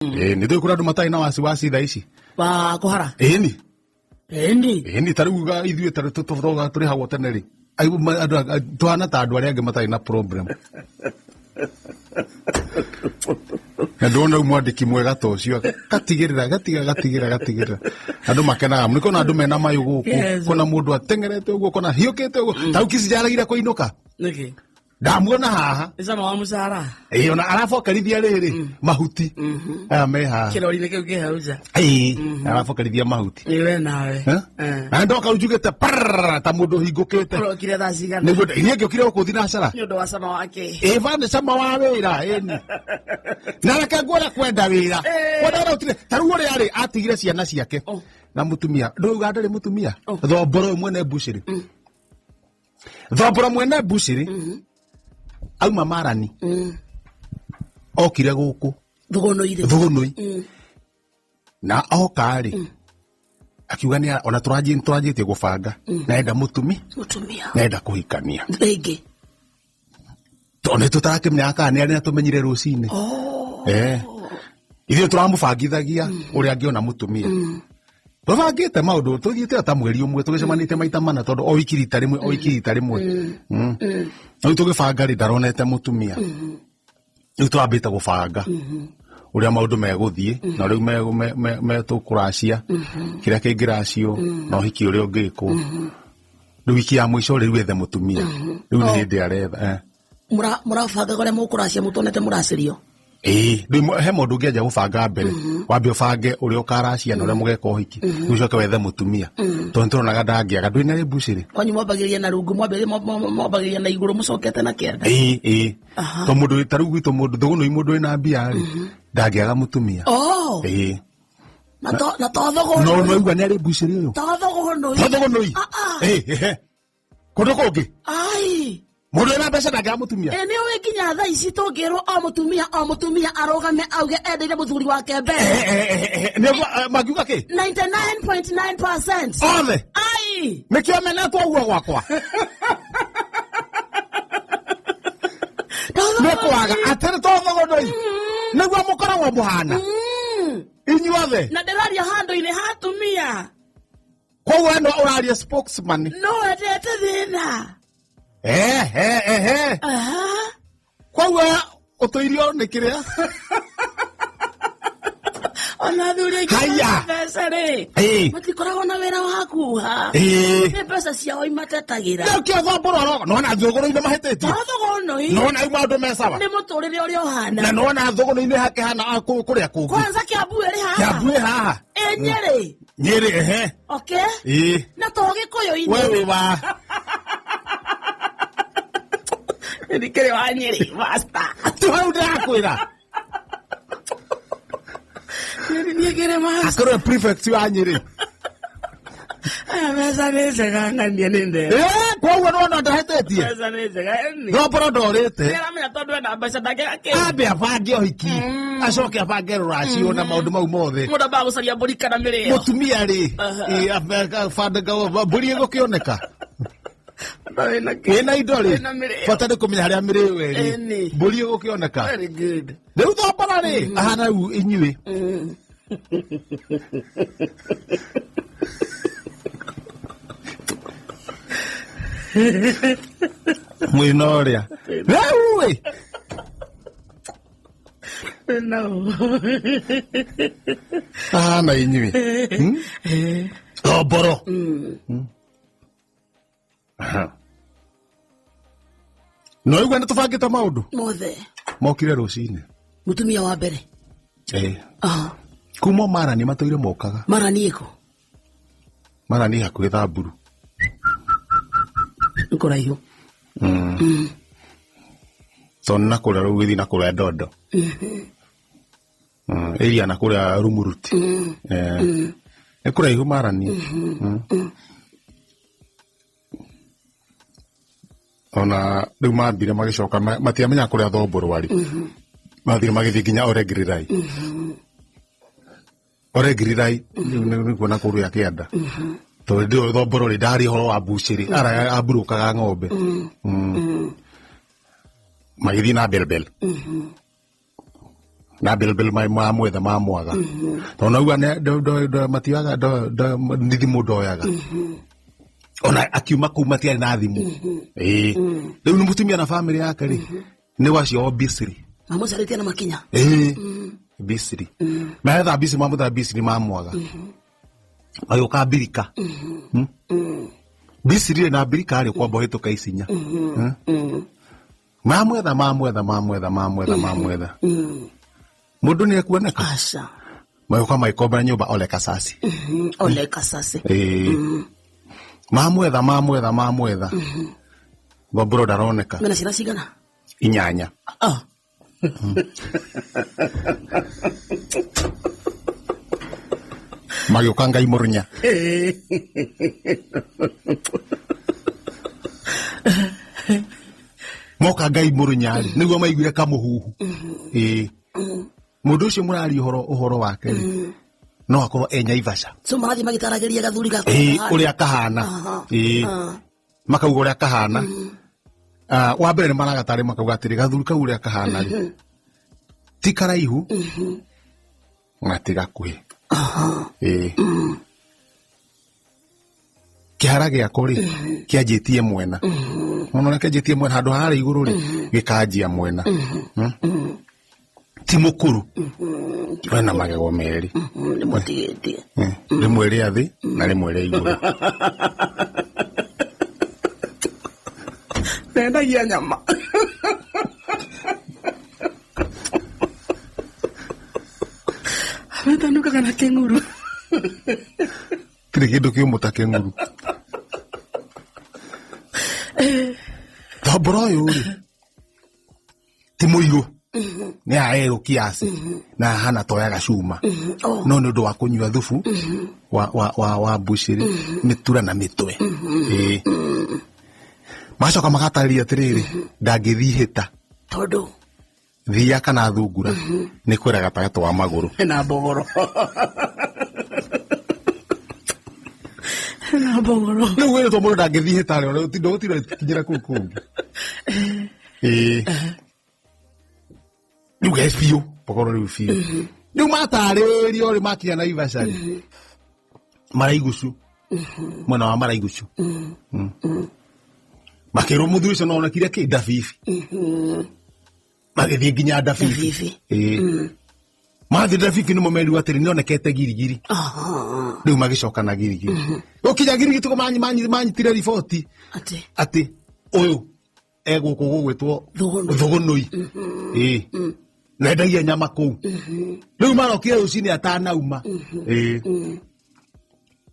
Ĩĩ nĩ tũĩ kũrĩ andũ matarĩ na wasiwasi thaa ici. Wa kũhara. Ĩni. Ĩni. Ĩni ta rĩu ithuĩ ta rĩu tũrĩhagwo tene rĩ. Tũhana ta andũ arĩa angĩ matarĩ na problem. Na ndona rĩu mwandĩki mwega ta ũcio gatigĩrĩra gatiga gatigĩrĩra gatigĩrĩra andũ makenaga mũno kona andũ mena mayũ gũkũ kona mũndũ ateng'erete ũguo kona hiũkĩte ũguo ta rĩu kici njaragire kũinũka. Nĩkĩ? Ndamuona haha. Nĩ cama wa mũcara. Ĩĩ ona arabokerithia rĩrĩ mahuti aya me haha. Kĩrori-inĩ kĩu kĩ hau nja. Ĩĩ arabokerithia mahuti. Nĩ we nawe. Eh? Na ndoka njugĩte pararara ta mũndũ ũhingũkĩte. Ũrokire thaa cigana? Nĩguo niĩ ngĩũkire gũkũ thinacara. Nĩ ũndũ wa cama wake. Ĩĩ ba nĩ cama wa wĩra ĩni. Na reke nguone kwenda wĩra. Kwenda wĩra gũtirĩ. Ta rĩu ũrĩa rĩ atigire ciana ciake na mũtumia. Ndũuga ndarĩ mũtumia. Thomboro ũyũ mwene mbucĩrĩ. Thomboro mwene mbucĩrĩ auma marani okire gũkũ Thũgũnũirĩ. Thũgũnũi. Na oka rĩ akiuga nĩ ona tũranjĩtie gũbanga na enda mũtumi Mũtumia. na enda kũhikania. Rĩngĩ. Tondũ nĩ tũtarakĩmenyaga kana nĩ arĩa tũmenyire rũcinĩ. Eh. Ithuĩ tũramũbangithagia ũrĩa angĩona mũtumia. Tũbangĩte maũndũ tũthiĩte ta mweri ũmwe tũgĩcemanĩtie maita mana tondũ o wiki rita rĩmwe o wiki rita rĩmwe. Rĩu tũgĩbanga rĩ ndaronete mũtumia. Rĩu tũrambĩte gũbanga ũrĩa maũndũ megũthiĩ na rĩu tũkũracia kĩrĩa kĩngĩracio na ũhiki ũrĩa ũngĩkwo. Rĩu wiki ya mũico rĩu ethe mũtumia. Rĩu nĩ hĩndĩ aretha. Mũrabangaga ũrĩa mũkũracia mũtonete mũracĩrio. Ĩĩ, rĩu he mũndũ ũngĩanjia gũbanga mbere wambe ũbange ũrĩa ũkaracia na ũrĩa mũgeka ũhiki rĩu ũcoke wethe mũtumia tondũ nĩtũronaga ndangĩaga ndwĩ na rĩmbucĩrĩ. Kwanyu mwambagĩrĩria na rungu mwambagĩrĩria na igũrũ mũcokete na kĩanda. Ĩĩ, ĩĩ. To mũndũ ta rĩu gwitũ mũndũ thũgũnũi mũndũ wĩna mbia rĩ ndangĩaga mũtumia. Ĩĩ. Na to thũgũnũi. No no igua nĩ arĩ mbucĩrĩ ũyũ. To thũgũnũi. To thũgũnũi. Ĩĩ, ehe. Kũndũ kũngĩ. Ai. Mũndũ wĩna mbeca ndangĩaga mũtumia. Ĩ nĩ ũĩ nginya thaa ici tũngĩrwo o mũtumia o mũtumia arũgame auge endeire mũthuri wake mbere. Nĩguo mangiuga kĩ? 99.9%. Othe. Ai. Nĩkĩo menetwo ũguo gwakwa. Nĩ kwaga atĩ nĩ to thũgũnũi. Nĩguo mũkoragwo mũhana. Inyuothe. Na ndĩraria handũ-inĩ ha atumia. Koguo we no ũraria spokesman. No wendete thĩna. Ehe. Koguo ũtũirio nĩ kĩrĩa? Ona athuri aingĩ Haya. mbeca rĩ. Ĩĩ. Matikoragwo na wĩra wa kuha. Ĩĩ. Nĩ mbeca ciao imatetagĩra. Rĩu kĩo thomboro aroga. Nĩwona thũgũrũ-inĩ mahĩtĩtie. To thũgũnũi. Nĩwona rĩu maũndũ me sawa. Nĩ mũtũrĩre ũrĩa ũhana. Na nĩwona thũgũnũ-inĩ hakĩhana kũrĩa kũngĩ. Kwanza Kĩambu ĩrĩ haha. Kĩambu ĩ haha. Ĩ Nyĩrĩ. Nyĩrĩ ehe. Okay. Ĩĩ. Na to Gĩkũyũ-inĩ. We wĩ wa. Ndikĩrĩ wa Nyĩrĩ, master. Ti hau ndĩrakwĩra. Nyĩrĩ niĩ kĩrĩ master. Akorwo prefect wa Nyĩrĩ. Aya mbeca nĩ njega ng'ania nĩ ndega. Koguo nĩwona ndahĩtĩtie. Mbeca nĩ njega, ĩni. Thomboro ndorĩte. Nĩaramenya tondũ ena mbeca ndangĩaga kĩndũ. Ambe abange ũhiki. Acoke abange rũracio na maũndũ mau mothe. Mũndũ ambaga gũcaria mbũri kana mĩrĩo. Mũtumia rĩ, ĩ, abange mbũri ĩgũkĩoneka. Wĩna indo rĩ, Wĩna mĩrĩo. bata nĩ kũmenya harĩa mĩrĩo ĩrĩ. Ĩni. Mbũri ĩgũkĩoneka. Very good. Rĩu thombora rĩ, ahana rĩu inyuĩ. Mwĩna ũrĩa. Rĩu ĩ. Ahana inyuĩ. Thomboro. Aha. No igua nĩ tũbangĩte maũndũ. Mothe. Mokire rũcinĩ. Mũtumia wa mbere. Ĩĩ. Kuma marani matũire mokaga. Marani ĩkũ? Marani hakuhĩ Thamburu. Nĩ kũraihu. Tondũ na kũrĩa rĩu ũgĩthiĩ na kũrĩa Ndondo. Area na kũrĩa Rumuruti. Nĩ kũraihu marani. Ona rĩu mambire magĩcoka matiamenya kũrĩa Thomboro arĩ. Mathire magĩthiĩ nginya Oregirirai. Oregirirai nĩ kuona kũrĩa kĩanda. Tondũ ndĩo Thomboro rĩ ndarĩ ũhoro wa mbucĩrĩ amburũkaga ng'ombe. Magĩthiĩ na Belbel. Na bilbil mamwetha mamwaga tondũ nauga matioyaga nĩ thimũ ndoyaga ona akiuma kũu matiarĩ na thimũ. Ĩĩ, rĩu nĩ mũtumia na bamĩrĩ yake rĩ, nĩ wacio o Misiri. Mamũcarĩtie na makinya. Ĩĩ, Misiri maetha Misiri, mamwetha Misiri mamwaga, magĩũka Mbirika. Misiri rĩ na Mbirika rĩ, kwamba ũhĩtũka Isinya. Mamwetha mamwetha mamwetha mamwetha mamwetha, mũndũ nĩ ekuoneka. Aca. Magĩũka magĩkombera nyũmba Ole Kasasi. Ole Kasasi. Ĩĩ, mamwetha mamwetha mamwetha, Ngomboro ndaroneka. Mena ciana cigana? 8. Ah. Magĩũka Ngai mũrũnya. Moka Ngai mũrũnya rĩ, nĩguo maiguire kamũhuhu. Ĩĩ, mũndũ ũcio mũraria ũhoro wake rĩ, no akorwo e Nyaivasha. So marathiĩ magĩtaragĩria gathuri gaka. Ĩĩ, ũrĩa kahana. Ĩĩ, makauga ũrĩa kahana. Ah, wa mbere nĩ maragatarĩ, makauga atĩrĩ, gathuri kau ũrĩa kahana rĩ, ti karaihu na ti gakuhĩ. Ĩĩ, kĩhara gĩako rĩ, kĩanjĩtie mwena, ona ũrĩa kĩanjĩtie mwena handũ harĩa igũrũ rĩ, gĩkanjia mwena. Ti mũkũrũ, wena magego merĩ. Nĩ mũtigĩtie. Rĩmwe rĩa thĩ na rĩmwe rĩa igũrũ. Nendagia nyama. Metanukaga na kĩng'uru. Tirĩ kĩndũ kĩũmũ ta kĩng'uru. Thombora ũyũ rĩ, ti mũirũ, nĩ aerũ kiasi na ahana toyaga cuma. Oh. No nĩ ũndũ wa kũnyua thubu wa mbucĩrĩ, mĩtura na mĩtwe. Ĩĩ, macoka magatarĩria atĩrĩrĩ, ndangĩthiĩ hĩta. Tondũ thia kana thungura nĩ kwĩra gatagatĩ wa magũrũ. Ena mbogoro. Ena mbogoro. Rĩu wĩrĩtwo mũndũ ndangĩthiĩ hĩta rĩ, ndũgũtinda kinyĩra kũu kũngĩ. Ĩĩ, rĩu ge biũ mbogoro, rĩu biũ, rĩu matarĩrio rĩ, makinya Naivasha rĩ, Maraigucu, mwena wa Maraigucu, makĩrwo mũthuri ũcio no onekire kĩ Ndabibi, magĩthiĩ nginya Ndabibi. Ndabibi. Ĩĩ, mathiĩ Ndabibi nĩmo merirwo atĩrĩ nĩonekete Girigiri. Rĩu magĩcoka na Girigiri, gũkinya Girigiri tuko manyitire riboti Atĩ atĩ ũyũ egũkũ gũgwĩtwo Thũgũnũi. Thũgũnũi. Ĩĩ, nendagia nyama kũu. Rĩu marokire rũcinĩ atanauma. Ĩĩ,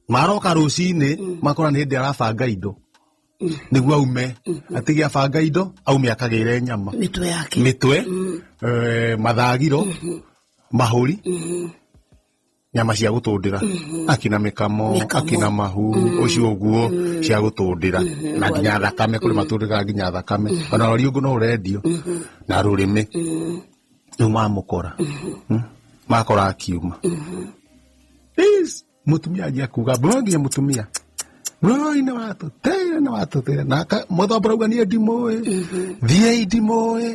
maroka rũcinĩ makora nĩ hĩndĩ arabanga indo nĩguo aume, atige abanga indo aume akagĩre nyama. Mĩtwe yake. Mĩtwe, mathagiro, mahũri, nyama cia gũtũndĩra, akina mĩkamo. Mĩkamo. Akina mahu ũcio ũguo cia gũtũndĩra na nginya thakame, kũrĩ matũndĩraga nginya thakame, ona rũriũngũ no ũrendio na rũrĩmĩ. Rĩu mamũkora. Makora akiuma. Yes, mũtumia anjia kuga mbura nginya mũtumia Roi nĩ watũteire, nĩ watũteire na mũthambura auga niĩ ndimũĩ, thiĩi, ndimũĩ,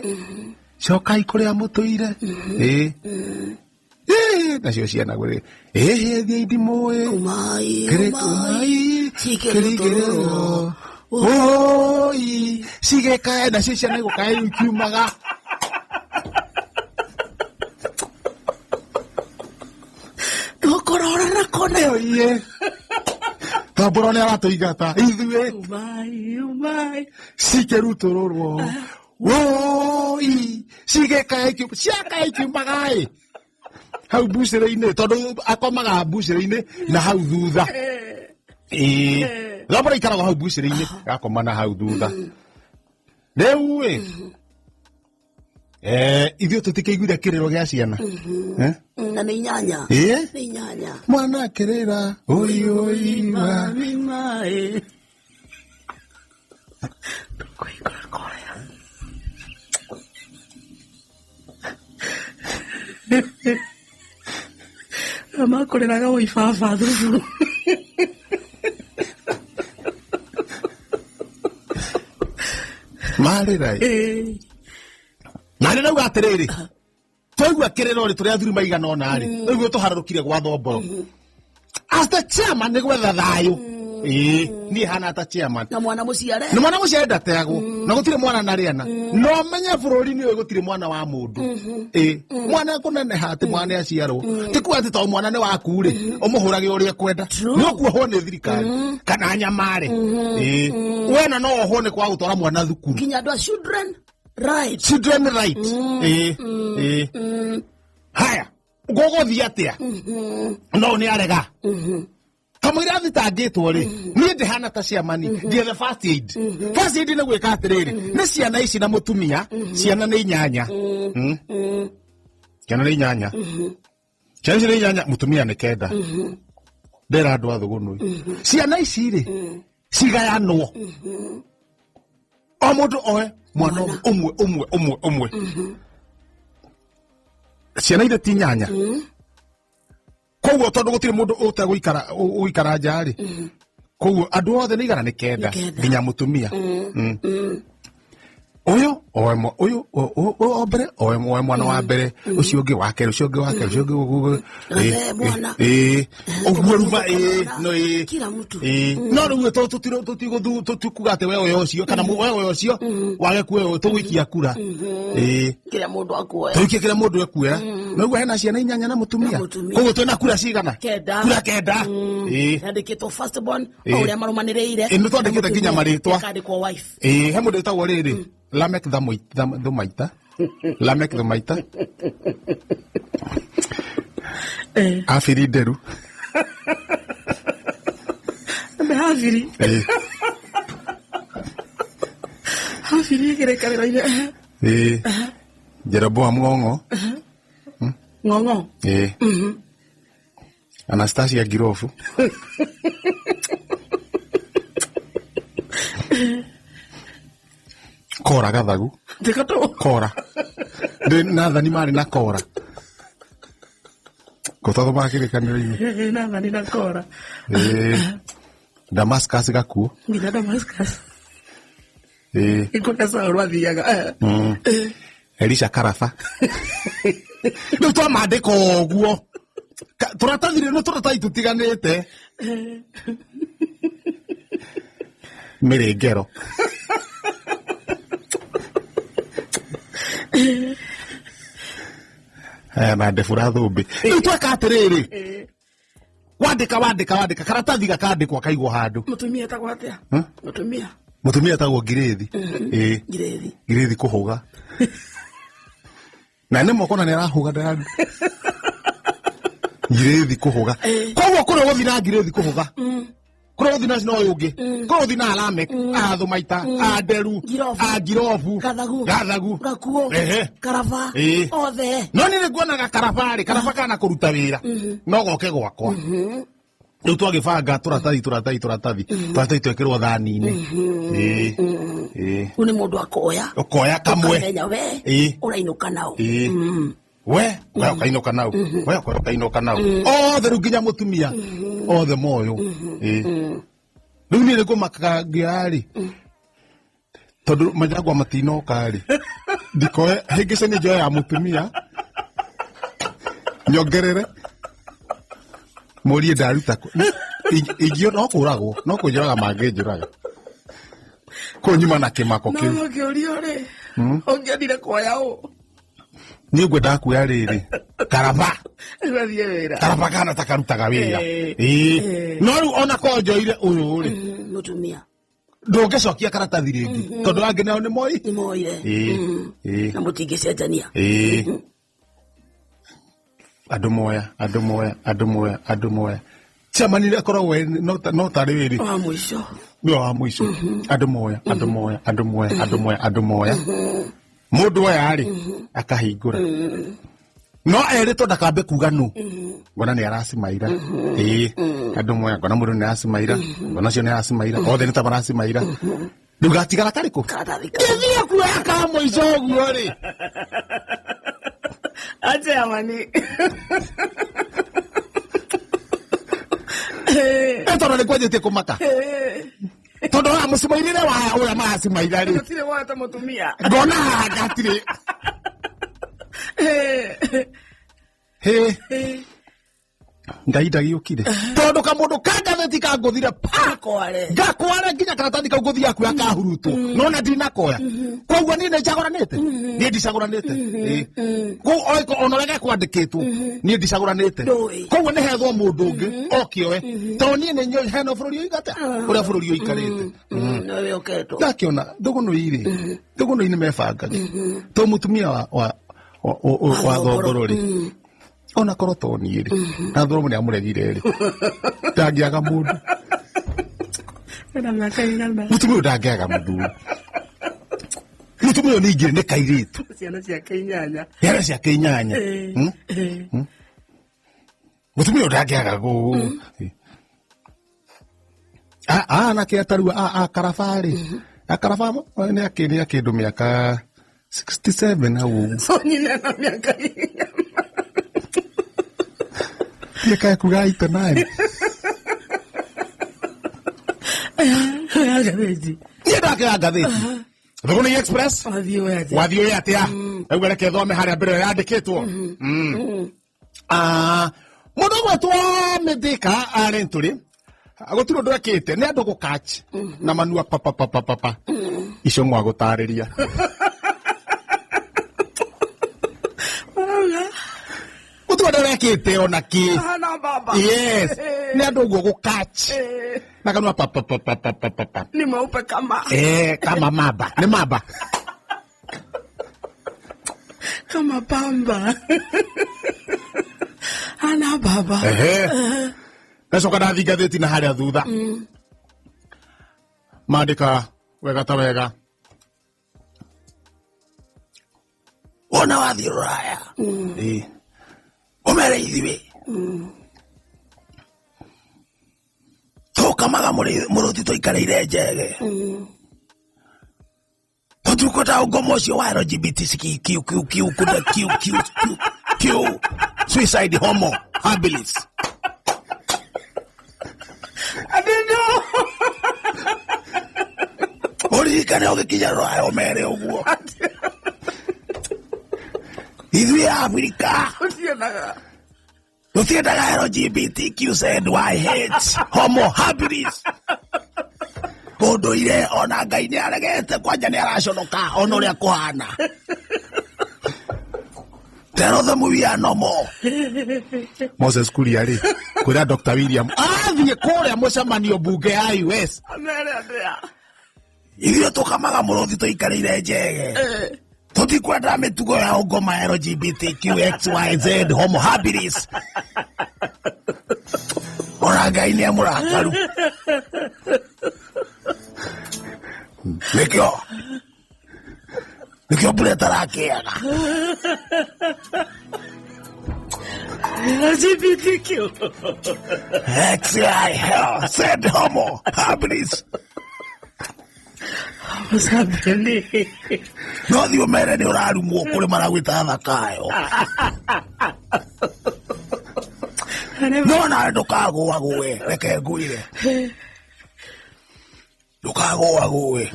cokai kũrĩa mũtũire. Ĩĩ. Ĩĩ, nacio ciana gwĩ ĩhĩ, thiĩi, ndimũĩ. Umai. Kĩrĩ Umai. umai. Cikĩrutũrũrwo. Kĩrigĩrĩrwo oi cigĩkae, nacio ciana igũkae rĩu ikiumaga. Tũkũrora na kona. Ĩyo iye thambura nĩ aratũingata ithuĩ. Umai, umai. Cikĩrutũrũrwo woi cigĩkae, ciakae ikiumaga ĩ hau mbucĩrĩ-inĩ, tondũ akomaga mbucĩrĩ-inĩ na hau thutha. Ĩĩ, thambura ikaragwo hau mbucĩrĩ-inĩ, gakoma na hau thutha. Rĩu ĩ, ithuĩ tũtikĩiguire kĩrĩro gĩa ciana. Eh? Na nĩ 8. Ĩĩ? Nĩ 8. Mwana akĩrĩra oi oi wa. Mami mai. Tũkũhingũra kũrĩa. Makũrĩraga woi baba thubu. Marĩra ĩ. Ĩĩ. Na nĩ ndauga atĩrĩrĩ, Twaigua kĩrĩro rĩ, tũrĩ athuri maigana ũna rĩ, rĩu tũharũrũkire gwa Thomboro as the chairman nĩ gwetha thayũ. Ĩĩ, niĩ hana ta chairman. Na mwana mũciare. Nĩ mwana mũciare ndateagwo, na gũtirĩ mwana narĩana, no menye bũrũri-inĩ ũyũ gũtirĩ mwana wa mũndũ. Ĩ, mwana kũneneha atĩ mwana aciarwo ti kuga atĩ to mwana nĩ waku rĩ, ũmũhũrage ũrĩa ũkwenda. Nĩ ũkuohwo nĩ thirikari kana nyamare. Ĩ, wena no ohwo nĩ kwaga gũtwara mwana thukuru. Nginya andũ a children right. Children right. Ĩ, ĩ, haya, gũgũthiĩ atĩa? No nĩ arega kamũira thitangĩtwo rĩ, niĩ ndĩhana ta ciamani, ndiethe first aid. First aid nĩ gwĩka atĩrĩrĩ, nĩ ciana ici na mũtumia, ciana nĩ inyanya. Ciana nĩ inyanya, ciana ici nĩ inyanya, mũtumia nĩ kenda. Ndera andũ a Thũgũnũi, ciana ici rĩ cigayanwo, o mũndũ oe mwana ũmwe ũmwe ũmwe ũmwe. Ciana ithe ti inyanya, koguo tondũ gũtirĩ mũndũ ũtegũikara ũgũikara nja rĩ, koguo andũ othe nĩ igana nĩ kenda. Nĩ kenda. Nginya mũtumia. Ũyũ oe ũyũ o mbere oe mwana wa mbere, ũcio ũngĩ wa kerĩ, ũcio ũngĩ wa kerĩ, ũcio ũngĩ. Gathe mwana. Ĩĩ, ũguo ruma ĩĩ, no ĩĩ. Kila mtu. Ĩĩ, no rĩu tũtigũthu tũtikuga atĩ we ũyũ ũcio kana we ũyũ ũcio wage kuoya ũyũ, tũgũikia kura. Ĩĩ. Kila mũndũ akuoya. Tũikie kĩrĩa mũndũ ekuoya. Noguo hena ciana inyanya na mũtumia. Na mũtumia. Koguo twĩna kura cigana? Kenda. Kura kenda. Ĩĩ. Yandĩkĩtwo first born, o Ĩĩ. ũrĩa marũmanĩrĩire. Ĩĩ, nĩ twandĩkĩte nginya marĩtwa. Ĩkandĩkwo wife. Ĩĩ, he mũndũ wĩtagwo rĩrĩ Lamek Thumaita, Lamek Thumaita, Abiri Nderu. Habiri. Ĩĩ. Habiri ĩgerekanĩro-inĩ. Ĩĩ, Jeroboam Ng'ong'o. Ng'ong'o. Ĩĩ, Anastasia Ngirobu. Kora Gathagu. Ndĩkatũ. Kora. Ndĩ Nathani marĩ na Kora gũtathomaga kĩrĩkanĩro-inĩ. Nathani na Kora. Ĩĩ, Damascus Gakuo. Nginya Damascus. Ĩĩ. Ĩkũrĩa Saũlũ athiaga. Elisha Karaba. Rĩu twamandĩka ũguo tũratathi rĩ, nĩ tũratathi tũtiganĩte. Mĩrĩngero. Aya na ndebura thũmbĩ. Rĩu tweka atĩrĩrĩ, wandĩka wandĩka wandĩka karatathi gakandĩkwo kaigwo handũ. Mũtumia etagwo atĩa? Huh? Mũtumia. Mũtumia etagwo Ngirĩthi. Ĩĩ. Ngirĩthi. Ngirĩthi kũhũga na nĩ moko na nĩ arahũga ndara Ngirĩthi kũhũga. Koguo kũrĩa ũgũthiĩ na Ngirĩthi kũhũga, kũrĩa ũgũthiĩ na cina ũyũ ũngĩ, kũrĩa ũgũthiĩ na Alamek, a Thũmaita, a Nderu, Ngirobu. a Ngirobu, Gathagu. Gathagu. Gakuo. Ehe. Karaba. Ĩĩ. Othe. No nĩ nguonaga karabarĩ karaba kana kũruta wĩra no goke gwakwa. Rĩu twagĩbanga tũratathi tũratathi tũratathi tũratathi twekĩrwo thani-inĩ. Ĩĩ, ĩĩ. Rĩu nĩ mũndũ akoya. Ũkoya kamwe. Ũkamenya we Ĩĩ. ũrainũka nao. Ĩĩ, we ũkainũka nau, we ũkoya ũkainũka nau, othe rĩu nginya mũtumia othe moyũ. Ĩĩ, rĩu niĩ nĩngũmakaga ngĩoya-rĩ, tondũ majangwa matinoka-rĩ, ndikoe hĩngĩce nĩ njoya ya mũtumia nyongerere mũrie ndaruta kũ. Ingio no kũragwo no kũnjũraga mangĩnjũraga kũnyuma na kĩmako No kĩu. ũngĩũrio rĩ, ũngĩendire kuoya ũ? Niĩ ngwendaga kuoya rĩrĩ karaba. Rĩu athiĩ wĩra. Karaba kana ta karutaga wĩra. Ĩĩ. Ĩĩ. Ĩĩ. No rĩu ona korwo njoire ũyũ rĩ, Mũtumia. Ndũngĩcokia karatathi rĩngĩ tondũ angĩ nao nĩ moi. Nĩ moire. Ĩĩ. Ĩĩ. Na mũtingĩcenjania. Ĩĩ, andũ moya, andũ moya, andũ moya, andũ moya. Chairman akoragwo no tarĩ wĩrĩ Wa mũico. Nĩwe wa mũico. Andũ moya, andũ moya, andũ moya, andũ moya, andũ moya. Mũndũ oya rĩ, akahingũra no erĩtwo ndakambe kuga nũ, ngona nĩ aracimaira. Ĩĩ, andũ moya, ngona mũndũ nĩ aracimaira, ngona cio nĩ aracimaira, othe nĩ ta maracimaira. Rĩu gatigara karĩkũ? Karatathi. Gĩthiĩ kuoya ka mũico ũguo rĩ. Achairman. Ĩ, tondũ nĩ kwanjĩtie kũmaka, tondũ wa mũcimairĩre wa ũrĩa maracimaira rĩ, Gũtirĩ woete mũtumia. Ngona haha gatirĩ. Hĩ, Ngai ndagiũkire tondũ kamũndũ ka ngathĩti kangũthire pa Kware. Ngakwara nginya karatathi kau ngũthiaga kuoya kahurutwo, nona ndinakoya. Koguo niĩ nĩnjagũranĩte, niĩ ndicagũranĩte. Ĩ. Koguo ona ũrĩa gekwandĩkĩtwo, niĩ ndicagũranĩte. Ndũĩ. Koguo nĩ hethwo mũndũ ũngĩ okĩoe, tondũ niĩ nĩ nyũĩ hena bũrũri ũigate ũrĩa bũrũri ũikarĩte. Nĩwe ũketwo. Ndakĩona thũgũnũ-irĩ, thũgũnũ-inĩ mebangaga to mũtumia wa thongoro rĩ, ona korwo to niĩ rĩ, na thongoro nĩ amũregire rĩ, ndangĩaga mũndũ. Ena mĩaka igana? Mũtumia ũyũ ndangĩaga mũthuri. Mũtumia ũyũ ningĩ nĩ kairĩtu. Ciana ciake inyanya. Ciana ciake inyanya. Hmm? Mũtumia ũyũ ndangĩaga gũ anake atarua a karabarĩ, akaraba nĩ akĩndũ mĩaka 67 hau ũguo. So nyina na mĩaka igana? Mĩaka kuga 89. Ya ngathĩti. Niĩ ndakĩra ngathĩti Thũgũnĩ Express. Wathiĩ ũyũ atĩa? Wathiĩ ũyũ atĩa? Rĩu reke thome harĩa mbere ĩyo yandĩkĩtwo. Mũndũ ũgwetwo Mĩthĩka arĩ ntũrĩ gũtirĩ ũndũ ekĩte, nĩ andũ gũkach na manua papapapapa icio mwa gũtarĩria. Ũrauga? Gũtirĩ ũndũ ũrekĩte ona kĩ. Hana baba. Yes, nĩ andũ ũguo gũkach na kanua papapapapapa. Ni mweupe kama Eh, kama mamba, nĩ mamba. Kama pamba. Hana baba. Ehe, ndacoka ndathi ngathĩti na harĩa thutha mandĩka wega ta wega wona wathiĩ rũraya. Ĩ. Ũmere ithuĩ tũkamaga mũrũthi tũikarĩire njege, tũtikwenda ngoma ũcio wa LGBTQ Q Q kuda Q Q Q Q suicide homo habilis. I didn't know. Ũririkane ũgĩkinya rũraya ũmere ũguo ithuĩ Afrika Ũtiendaga. Tũtiendaga LGBTQ ZYH homo habilis. Ũndũire ona Ngai nĩ aregete kwanja, nĩ araconoka ona ũrĩa kũhana. Tell them we are no more. Moses Kuria rĩ kwĩra Dr. William athiĩ kũrĩa mũcemanio mbunge ya US. Amere atĩa? Ithuĩ tũkamaga mũrũthi tũikarĩire njege, tũtikwenda mĩtugo ya ũngoma LGBTQXYZ homo habilis. Ona Ngai nĩ amũrakaru, nĩkĩo mbura ĩtarakĩaga. LGBTQ. XI Z homo habilis. What's happening? No thiĩ ũmere nĩ ũrarumwo kũrĩ maragwĩta thakayo, no nawe ndũkagũagũe. Reke ngwĩre, ndũkagũagũe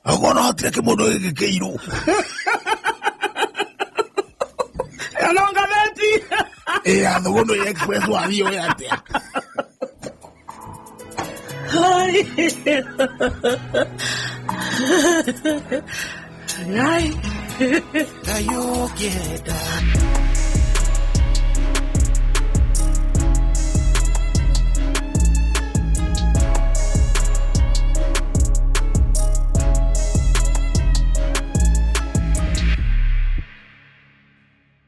okorwo no hotire kĩmũndũ gĩkĩ kĩirũ. Ĩno ngathĩti. Ĩ ya Thũgũnũ Express, wathiĩ ũĩ atĩa? Hai. Hai. Ngai ũngĩenda.